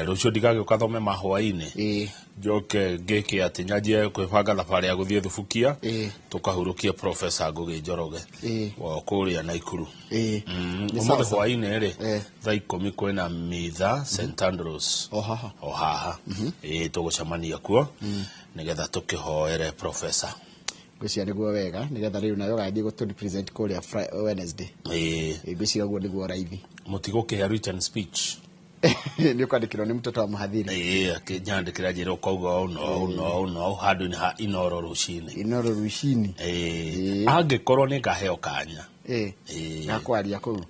Rũciũ ndigagĩũka thome mahwaĩ-inĩ. Njoke ngĩke atĩ nyanjie kwĩbanga thabarĩ ya gũthiĩ Thubukia tũkahurũkie Professor Ngũgĩ Njoroge wa kũrĩa Naikuru. Ũmũthĩ hwaĩ-inĩ rĩ thaa 10 kwĩna mitha St Andrews o haha. Tũgũcemania kuo nĩgetha tũkĩhoere Professor. Ngwĩciria nĩguo wega nĩgetha rĩu nayo ũgathiĩ gũtũ represent kũrĩa Wednesday. Ngwĩciria ũguo nĩguo raithi. Mũtigũkĩhe written speech. Nĩ ũkwandĩkĩrwo nĩ mtoto wa mũhathiri. Akĩnyandĩkĩra njĩra ũkauga ũũ na ũũ na ũũ na ũũ handũ-inĩ ha Inooro rũcinĩ. Inooro rũcinĩ. Angĩkorwo nĩ ngaheo kanya. Gakwaria kũu.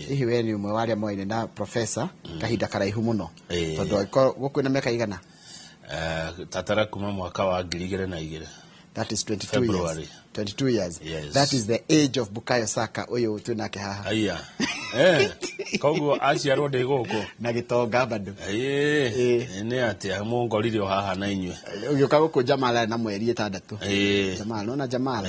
Hihi we nĩ ũmwe wa arĩa moaine na professor kahinda karaihu mũno. Tondũ angĩkorwo gũkwĩna mĩaka igana? Tatara kuma mwaka wa 2002. That is 22 February. years. 22 years. Yes. That is the age of Bukayo Saka uyu twinake haha. Aya. Koguo aciarwo ndĩ gũkũ na gĩtonga bado. Nĩ atĩa mũngorire o haha na inyuĩ? Ũgĩũka gũkũ Jamal arĩ na mweri 6. Jamal, nona Jamal.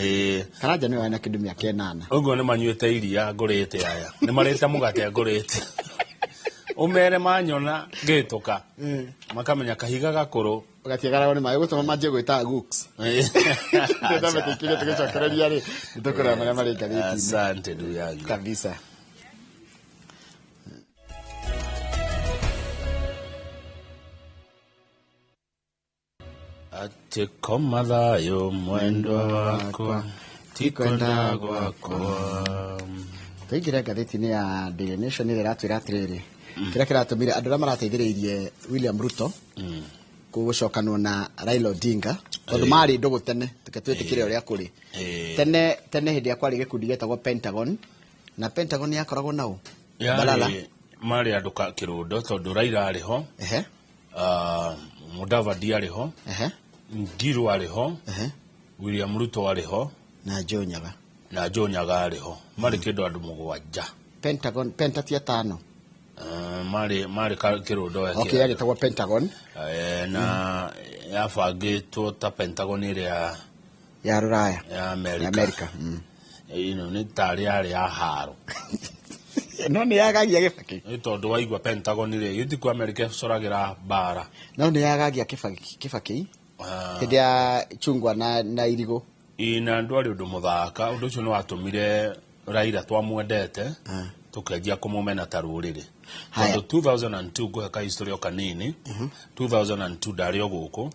Karanja nĩwe arĩ na kĩndũ mĩaka 8. Ũguo nĩ manyuĩte iria ngũrĩte aya. Nĩ marĩte mũgate ngũrĩte. Ũmere manyona ngĩtũka. Makamenya kahiga gakũrũ. Gatiagaragwo nĩ maĩ gũtũma manjie gwĩta gooks. Tũthambe tũgĩcokereria rĩ, nĩ tũkũrora marĩa marĩ ngathĩti-inĩ. Asante ndugu yangu. Kabisa. Atĩ koma thayũ mwendwa wakwa, ti kwenda gwakwa. Tũingĩre ngathĩti-inĩ ya Daily Nation ĩrĩa ĩratwĩra atĩrĩrĩ, kĩrĩa kĩratũmire andũ arĩa marateithĩrĩirie William Ruto gũcokanwo na Raila Odinga tondũ marĩ ndũgũ tene, reke twĩtĩkĩre ũrĩa kũrĩ. Tene tene hĩndĩ ĩrĩa kwarĩ gĩkundi gĩetagwo Pentagon, na Pentagon yakoragwo nao Balala. Marĩ andũ kĩrũndo tondũ Raila arĩ ho, Mudavadi arĩ ho, Ngiru arĩ ho, William Ruto arĩ ho, na Joe Nyaga. Na Joe Nyaga arĩ ho. Marĩ kĩndũ andũ 7. Pentagon, Penta ti 5. Marĩ kĩrũndo. Okay, yagĩtagwo Pentagon. Na yabangĩtwo ta Pentagon ĩrĩa ya Rũraya, ya America. Ĩno nĩ tarĩ yarĩ ya haro. No nĩ yagagia Kĩbakĩ. Nĩ tondũ waigua Pentagon rĩ, gĩti kwa America ĩcoragĩra mbara. No nĩ yagagia Kĩbakĩ hĩndĩ ya chungwa na irigũ. Ĩ, na ndwarĩ ũndũ mũthaka. Ũndũ ũcio nĩ watũmire Raila twamwendete tũkĩanjia kũmũmena ta rũrĩrĩ. Tondũ 2002 ngũhe ka history o kanini, 2002 ndarĩ o gũkũ,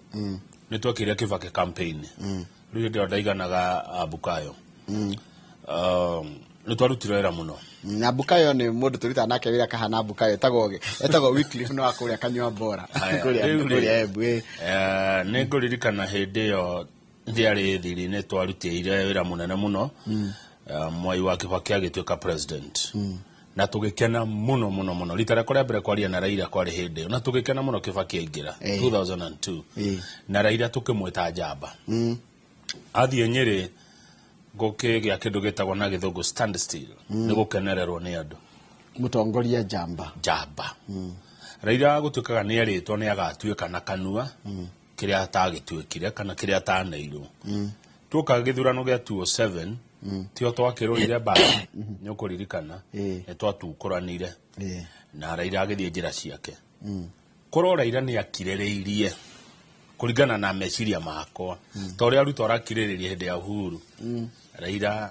nĩ twekire Kĩbakĩ campaign. Rĩu hĩndĩ ĩyo ndaiganaga Bukayo. Nĩ twarutire wĩra mũno. Na Bukayo nĩ mũndũ tũrutaga nake wĩra kahana Bukayo, etagwo Wycliffe no wa kũrĩa kanyua bora. Kũrĩa Embu. Nĩ ngũririkana hĩndĩ ĩyo ndiarĩ thiri, nĩ twarutĩire wĩra mũnene mũno. Mwai wa Kĩbakĩ agĩtuĩka president. Na tũgĩkena mũno mũno mũno. Rita rĩakwa rĩa mbere kwaria na Raila kwarĩ hĩndĩ ĩyo, na tũgĩkena mũno Kĩbakĩ aingĩra 2002. Na Raila tũkĩmwĩta njamba. Athiĩ Nyĩrĩ gũkĩgĩa kĩndũ gĩtagwo na gĩthũngũ standstill, nĩ gũkenererwo nĩ andũ. Mũtongoria njamba. Njamba. Raila gũtuĩkaga nĩ erĩtwo nĩ agatuĩka na kanua kĩrĩa atagĩtuĩkire kana kĩrĩa ataneirwo. Tuoka gĩthurano gĩa 2007, tio twakĩrũire mbara, nĩ ũkũririkana, nĩ twatukũranire na Raila agĩthiĩ njĩra ciake. Korwo Raila nĩ akirĩrĩirie kũringana na meciria makwa, ta ũrĩa Ruto arakirĩrĩria hĩndĩ ya Uhuru, Raila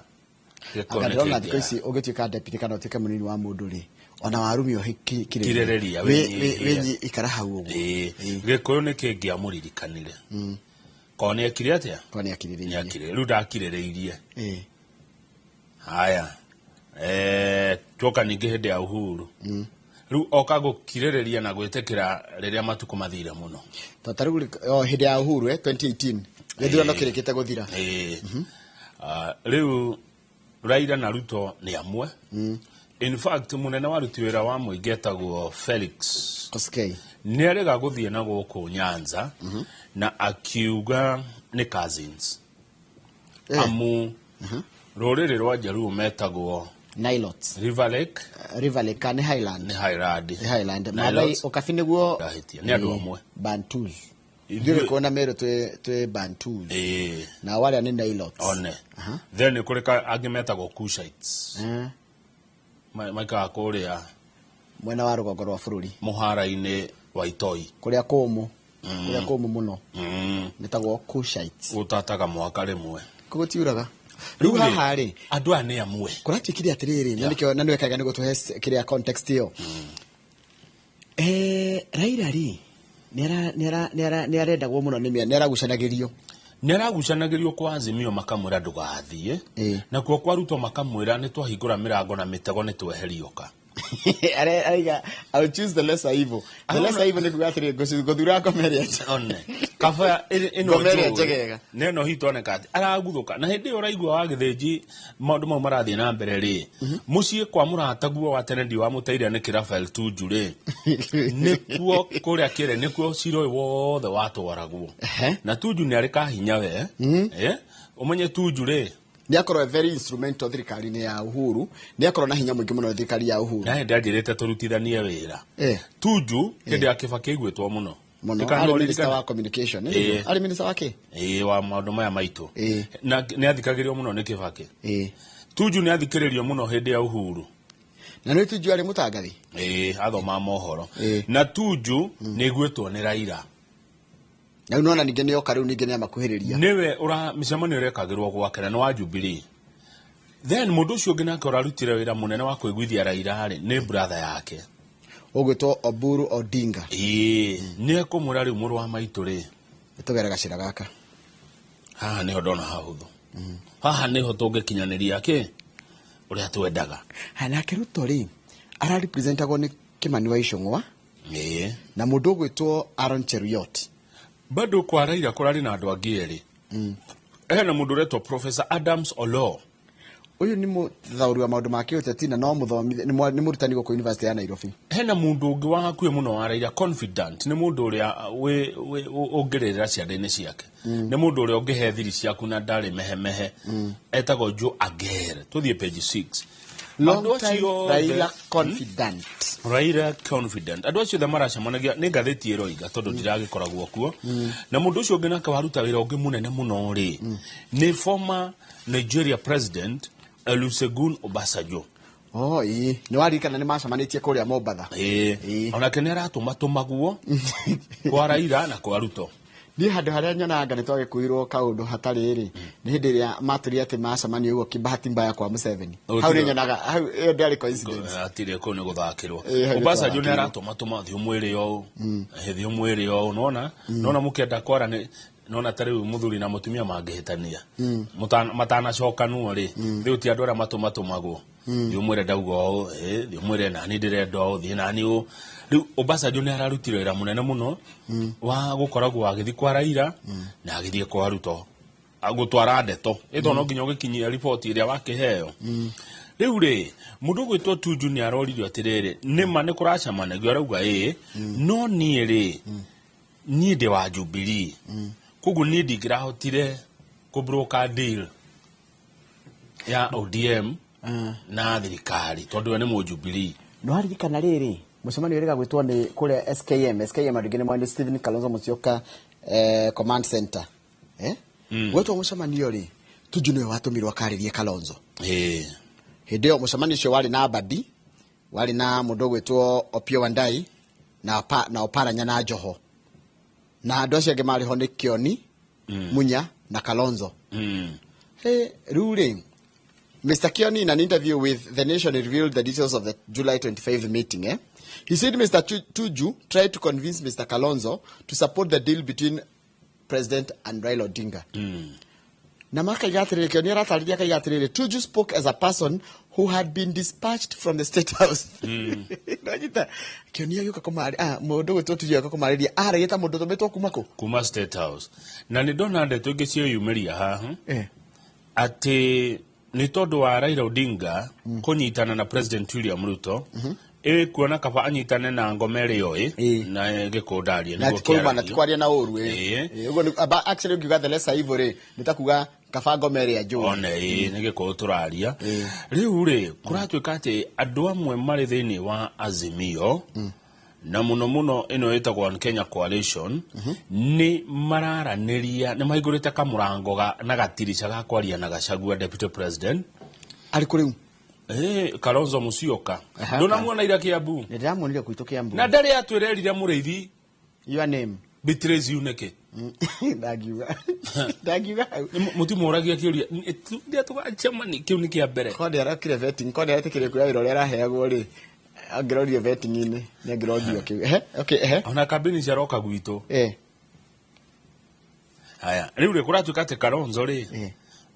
gĩko Anga nĩ ndĩrona thikũ kĩngĩa. ici ũngĩtuĩka deputy kana ũtuĩke mũnini wa mũndũ rĩ, ona warumio Kirĩrĩria, wĩnyihie. Ikara hau ũguo. Gĩkũyũ nĩ kĩngĩamũririkanire. Korwo nĩ ekire atĩa? Korwo nĩ akirĩrĩirie. Nĩ akirĩrĩirie. Rĩu ndakirĩrĩirie. Haya. Tuoka ningĩ hĩndĩ ya Uhuru. Rĩu oka gũkirĩrĩria na gwĩtĩkĩra rĩrĩa matukũ mathire mũno. Ta rĩu hĩndĩ ya Uhuru, 2018 gĩthurano kĩrĩkĩte gũthira. Rĩu Raila na Ruto nĩ amwe. In fact, mũnene wa aruti wĩra wa mũingĩ etagwo Felix Koskei nĩ arega gũthiĩ na gũkũ Nyanza na akiuga nĩ cousins. Amu rũrĩrĩ rwa Jaluo metagwo Nilots. River Lake. River Lake kana nĩ Highland? Nĩ Highland. Nĩ Highland. Maathai Ũkabi nĩguo. Ndahĩtia. Nĩ andũ amwe. Bantus. Ithuĩ kuona Meru twĩ Bantus. Na arĩa nĩ Nilots. One. Then nĩ kũrĩ angĩ metagwo Cushites. Maikaraga kũrĩa mwena wa rũgongo rwa bũrũri, mũhara-inĩ wa Itoi. Kũrĩa kũmũ. Kũrĩa kũmũ mũno. Nĩtagwo Cushites. Gũtataga mwaka rĩmwe. Kũgũtiuraga. Rĩu haha rĩ, andũ aya nĩ amwe. Kũratuĩkire atĩrĩrĩ, na nĩkĩo na nĩwekaga nĩguo tũhe kĩrĩa context ĩyo. Raila rĩ, nĩ arendagwo mũno nĩ nĩ aragucanagĩrio. Nĩ aragucanagĩrio kwa Azimio makamwĩra ndũgathiĩ, nakuo kwa Ruto makamwĩra nĩ twahingũra mĩrango na mĩtego nĩ tweherioka. Araiga, "I will choose the lesser evil." The lesser evil nĩ kuga atĩrĩrĩ, ngũthura ngoma ĩrĩa njega. One kaba ĩno Ngoma ĩrĩa njũĩ, njegega. na ĩno hihi toneka atĩ araguthũka na hĩndĩ ĩyo ũraigua wa gĩthĩnji maũndũ mau marathiĩ na mbere rĩ, mũciĩ kwa mũrataguo wa tene ndi wamũteire nĩ Rafael Tuju rĩ, nĩkuo kũrĩa kĩrĩ nĩkuo cira ũyũ wothe watwaragwo, na Tuju nĩ arĩ kahinya we. Ũmenye Tuju rĩ Nĩ akorwo very instrumental thirikari-inĩ ya Uhuru, nĩ akorwo na hinya mũingĩ mũno thirikari ya Uhuru. Na hĩndĩ anjĩrĩte tũrutithanie wĩra. Tuju hĩndĩ ya Kibaki aiguĩtwo mũno. Mũno. Nĩ kana Arĩ ũririkane? minister wa communication, arĩ minister wa kĩ? Ĩĩ, wa maũndũ maya maitũ. Na nĩ athikagĩrĩrio mũno nĩ Kibaki. Tuju nĩ athikĩrĩrio mũno hĩndĩ ya Uhuru. Na nĩ Tuju arĩ mũtangathi? Ĩĩ, athomaga mohoro. Na Tuju nĩ iguĩtwo nĩ Raila. Na rĩu nĩwona ningĩ nĩ oka rĩu ningĩ nĩ amakuhĩrĩria. Nĩwe ũra mĩcemanio ĩrekagĩrwo gwake na nĩ wa Jubilee. Then mũndũ ũcio ũngĩ nake ũrarutire wĩra mũnene wa kũiguithia Raila rĩ, nĩ brother yake. Ũgwĩtwo Oburu Odinga. Ĩĩ, nĩ ekũmwĩra rĩu mũrũ wa maitũ rĩ. Nĩtũgere gacĩra gaka. Haha nĩho ndona hahũthũ. Haha nĩho tũngĩkinyanĩria kĩ ũrĩa twendaga. Ha, nake Ruto rĩ, ararepresentagwo nĩ Kimani wa Ichung'wa. Ĩĩ. Na mũndũ ũgwĩtwo Aaron Cheruiyot. Bado kwa Raila kũrarĩ na andũ angĩ erĩ. Hena mũndũ ũretwo Professor Adams Oloo. Ũyũ nĩ mũthaũri wa maũndũ ma kĩũteti na no mũthomi, nĩ mũrutani gũkũ University ya Nairobi. Hena mũndũ ũngĩ wa hakuhĩ mũno wa Raila, confident, nĩ mũndũ ũrĩa ũngĩrĩrĩra ciande-inĩ ciake. Nĩ mũndũ ũrĩa ũngĩhe thiri ciaku na ndarĩ mehemehe. Etagwo Joe Ager. Tũthiĩ page 6. Long Andũ time acio othe- Raila confident. Raila confident. Andũ acio othe maracemanagia nĩ ngathĩti ĩroiga tondũ ndiragĩkoragwo kuo. Na mũndũ ũcio ũngĩ nake waruta wĩra ũngĩ mũnene mũno rĩ, nĩ former Nigeria President Olusegun Obasanjo. Oh, ĩĩ. Nĩ waririkana nĩ macemanĩtie kũrĩa Mombatha. Ĩĩ. Onake nĩ aratũmatũmaguo kwa Raila na kwa Ruto. Niĩ handũ harĩa nyonaga nĩ twagĩkuirwo kaũndũ hatarĩ rĩ, nĩ hĩndĩ ĩrĩa matũrire atĩ macemania ũguo kĩbahati mbaya kwa Museveni. Oh, Hau nĩ tiga. nyonaga, hau ĩyo ndĩarĩ coincidence. Atirĩ kũu nĩ gũthakĩrwo. Ĩĩ, hau nĩ Obasanjo nĩ twathakĩrwo. aratũmatũma thiĩ ũmwĩre ũũ, thiĩ ũmwĩre ũũ, nĩwona? Nĩwona mũkĩenda kwaranĩ, nĩwona ta rĩu mũthuri na mũtumia mangĩhĩtania. Matanacokanwo rĩ, rĩu ti andũ arĩa matũmatũmagwo. Thiĩ ũmwĩre ndauga ũũ, thiĩ ũmwĩre nani ndĩrenda ũũ, thiĩ nani ũũ. Rĩu Obasanjo nĩ ararutire wĩra mũnene mũno wa gũkoragwo agĩthiĩ kwa Raila na agĩthiĩ kwa Ruto. Gũtwara ndeto. Ĩtondũ no nginya ũgĩkinyie riboti ĩrĩa wakĩheo. Rĩu rĩ, mũndũ ũgwĩtwo Tuju nĩ aroririo atĩrĩrĩ, nĩma nĩ kũracemanagio arauga ĩĩ, no niĩ rĩ, niĩ ndĩ wa Jubilee. Koguo niĩ ndingĩrahotire kũ broker deal ya ODM na thirikari tondũ we nĩ mũjubilee. Nĩwaririkana rĩrĩ mũcemanio ũrĩa gwĩtwo nĩ kũrĩa SKM, SKM andũ aingĩ nĩ moĩ nĩ Stephen Kalonzo Musyoka, Command Center. Gwetwo mũcemanio rĩ, Tuju nĩwe watũmirwo akarĩrie Kalonzo. Hĩndĩ ĩyo mũcemanio ũcio warĩ na Mbadi, warĩ na mũndũ ũgwĩtwo Opiyo Wandayi na Oparanya na Joho. Na andũ acio angĩ marĩ ho nĩ Kioni, Munya na Kalonzo. Hey, rĩu rĩ, Mr. Kioni, in an interview with The Nation, revealed the details of the July 25th meeting. He said Mr. Tuju tried to convince Mr. Kalonzo to support the deal between President and Raila Odinga. Na makaiga atĩrĩrĩ, Kioni aratarĩria akaiga atĩrĩrĩ, Tuju spoke as a person who had been dispatched from the State House. Nanyita, Kioni agĩũka kũmarĩ-, mũndũ ũgwĩtwo Tuju agĩũka kũmarĩria, aragia ta mũndũ ũtũmĩtwo kuma kũ? Kuma State House. Na nĩ ndona ndeto ingĩ ciĩyumĩria haha, atĩ nĩ tondũ wa Raila Odinga kũnyitana na President William Ruto, ĩ kuona kaba anyitane na ngoma ĩrĩa oĩ, na gĩkũndaria, Na nĩguo ti kũruma, na kĩaragia. ti kwaria na ũru, ĩ. Ĩ, ũguo nĩ, aba, actually ũngiuga the lesser evil rĩ, nĩ ta kuga kaba ngoma ĩrĩa njũĩ. One, ĩ, nĩ gĩkũyũ tũraria. Rĩu rĩ, kũratuĩka atĩ andũ amwe marĩ thĩinĩ wa Azimio, na mũno mũno ĩno ĩtagwo One Kenya Coalition, nĩ mararanĩria, nĩ mahingũrĩte kamũrango na gatirica ga kwaria na Gachagua Deputy President. Arĩ kũ rĩu? Kalonzo Musyoka. Ndũnamuona ira Kiambu? Nĩ ndĩramuonire gwitũ Kiambu. Na ndarĩ atwĩrerire mũrĩithi. Your name? Beatrice Yuneke. Ndangiuga. Ndangiuga hau. Mũtimũragia kĩũria. Nĩ tũgacemania, kĩu nĩ kĩa mbere. Korwo nĩarekire vetting, korwo nĩaretĩkĩrire kuoya wĩra ũrĩa araheagwo rĩ, angĩrorio vetting-inĩ, nĩ angĩrorio kĩu. Ehe, okay, ehe. Ona kambĩini ciaroka gwitũ. Haya, rĩu rĩ kũratuĩka atĩ Kalonzo rĩ,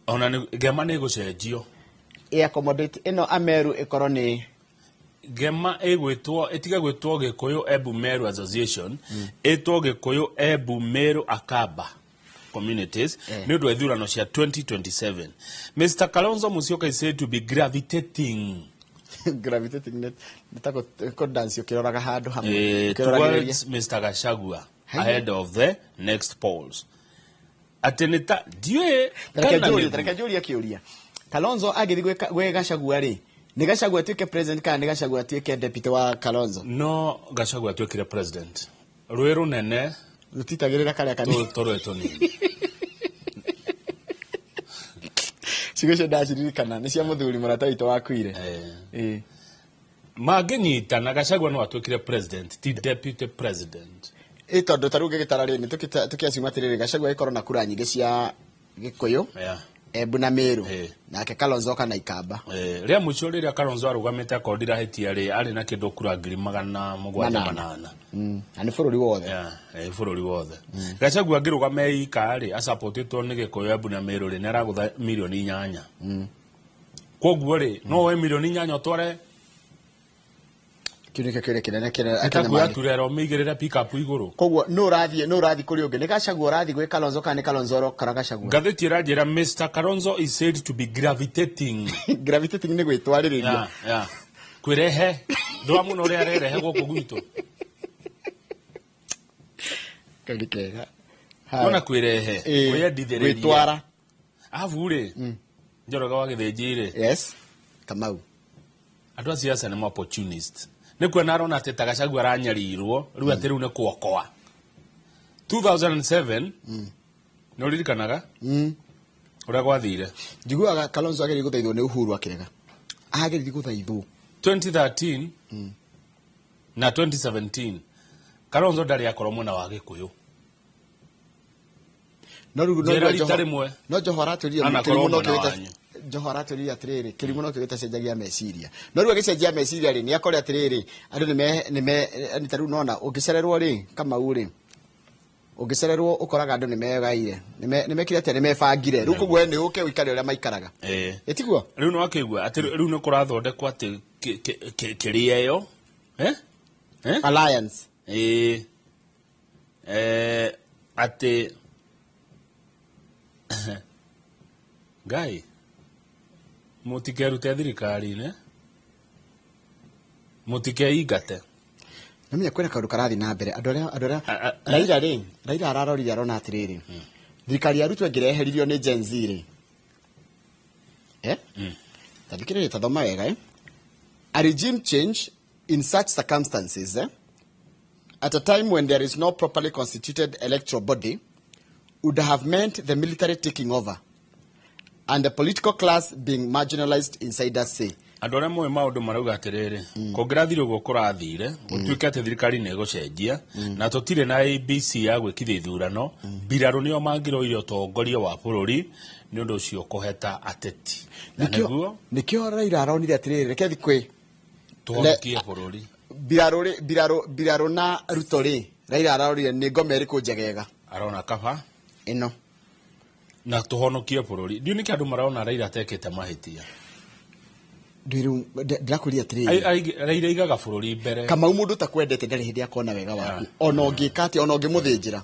ona nĩ ngema nĩ ĩgũcenjio. Ĩ accommodate ĩno Ameru ĩkorwo nĩ Ngema ĩgwĩtwo, ĩtige gwĩtwo Gĩkũyũ Embu Meru Association, ĩtwo Gĩkũyũ Embu Meru Akamba Communities, nĩ ũndũ wa ithurano cia 2027. Mr. Kalonzo Musyoka is said to be gravitating. Gravitating nĩ ta kũ dance ũkĩroraga handũ hamwe. Ũkĩroragĩrĩria. Towards Mr. Gachagua Haya. ahead of the next polls. Atĩ nĩ ta ndiũĩ Reke kana njũrie, nĩguo. reke njũrie kĩũria. Kalonzo agĩthiĩ gwĩ Gachagua rĩ, nĩ Gachagua atuĩke president kana nĩ Gachagua atuĩke deputy wa Kalonzo? No Gachagua atuĩkire president, rwĩ rũnene rũtitagĩrĩra karĩa kanini. Tũrwe tũnini. Ciugo icio ndaciririkana nĩ cia mũthuri mũrata witũ wakuire. Ĩĩ. Mangĩnyitana, Gachagua no atuĩkire president, ti deputy president. Ĩ tondũ ta rĩu ngĩgĩtara rĩ, nĩ tũkĩaciuma atĩrĩrĩ, Gachagua ĩkorwo na kura nyingĩ cia Gĩkũyũ, Embu na Meru, nake Kalonzo oka na Ikamba. Rĩa mũico rĩrĩa Kalonzo arũgamĩte, akorwo ndirahĩtia rĩ, arĩ na kĩndũ kura 700,000. 800. 800. Na nĩ bũrũri wothe. Yeah, bũrũri wothe. Gachagua angĩrũgama ika rĩ, acapotĩtwo nĩ Gĩkũyũ, Embu na Meru rĩ, nĩ aragũtha mirioni 8. Koguo rĩ, no woe mirioni 8 ũtware. Kĩu nĩkĩo kĩũria kĩnene kĩrĩa nĩ ta Akenya kuoya turera ũmĩigĩrĩre pickup igũrũ. Koguo nũ ũrathiĩ kũrĩ ũngĩ? Nĩ Gachagua ũrathiĩ gwĩ Kalonzo kana nĩ Kalonzo ũrokora Gachagua? Ngathĩti ĩranjĩra Mr Kalonzo is said to be gravitating. Gravitating nĩ gwĩtwarĩrĩria. Yeah. Kwĩrehe ndũra mũno ũrĩa arerehe gũkũ gwitũ. Kau nĩ kega. Nona kwĩrehe, kwĩyendithĩrĩria. Gwĩtwara. Arabu rĩ, Njoroge wa Gĩthĩnji rĩ, Yes, Kamau. Andũ a siasa nĩ opportunist. Nĩ kuona arona atĩ ta Gachagua aranyarirwo rĩu, atĩ rĩu nĩ kuokoa 2007. Nĩ ũririkanaga ũrĩa gwathire? Njiguaga Kalonzo ageririe gũthaithwo nĩ Uhuru, akĩrega, ageririe gũthaithwo. 2013 na 2017 Kalonzo ndarĩ akorwo mwena wa Gĩkũyũ. No rĩu no Njĩra rĩu rita rĩmwe. No Joho aratwĩrire Anakorwo kĩrimũ no mwena kĩo wanyu. Joho aratwĩrire atĩrĩrĩ, kĩrimũ no kĩo gĩtacenjagia meciria. No rĩu agĩcenjia meciria rĩ, nĩ akore atĩrĩrĩ, andũ nĩ me nĩ ta rĩu nona ũngĩcererwo rĩ, Kamau rĩ, ũngĩcererwo ũkoraga andũ nĩ megaire, nĩ mekire atĩa, nĩ mebangire rĩu. Koguo we nĩ ũke ũikare ũrĩa maikaraga. Ĩtiguo? Rĩu nĩ wakĩigua atĩ rĩu nĩ kũrathondekwo atĩ kĩrĩa ĩyo, eh? Eh? Alliance. Ĩĩ. Atĩ ngai mũtikerute thirikari-inĩ, mũtikeingate. Namenya kwĩna kaũndũ karathiĩ na mbere, andũ arĩa Raila rĩ, Raila ararorire arona atĩrĩrĩ, thirikari ya Ruto ĩngĩreheririo nĩ Gen Z rĩ, ta thikĩrĩria, ta thoma wega, a regime change in such circumstances, at a time when there is no properly constituted electoral body, would have meant the military taking over and the political class being marginalized, insiders say. Andũ arĩa moĩ maũndũ marauga atĩrĩrĩ, kũngĩrathire ũguo kũrathire, gũtuĩke atĩ thirikari nĩ ĩgũcenjia na tũtirĩ na ABC ya gwĩkithia ithurano, mbirarũ nĩo mangĩroire ũtongoria wa bũrũri. Nĩ ũndũ ũcio kũheta ateti na nĩguo Nĩkĩo Raila aronire atĩrĩrĩ, reke thi kwĩ tũhonokie bũrũri. Mbirarũ rĩ, mbirarũ na Ruto rĩ, Raila ararorire nĩ ngoma ĩrĩkũ njegega. Arona kaba ĩno na tũhonokie bũrũri. Ndiũ nĩkĩ andũ marona Raila atekĩte mahĩtia. Ndĩrũ ndĩrakũria atĩrĩrĩ, Raila aigaga bũrũri mbere. Kamau, mũndũ takwendete ndarĩ hĩndĩ akona wega waku, ona ũngĩka atĩa, ona ũngĩmũthĩnjĩra.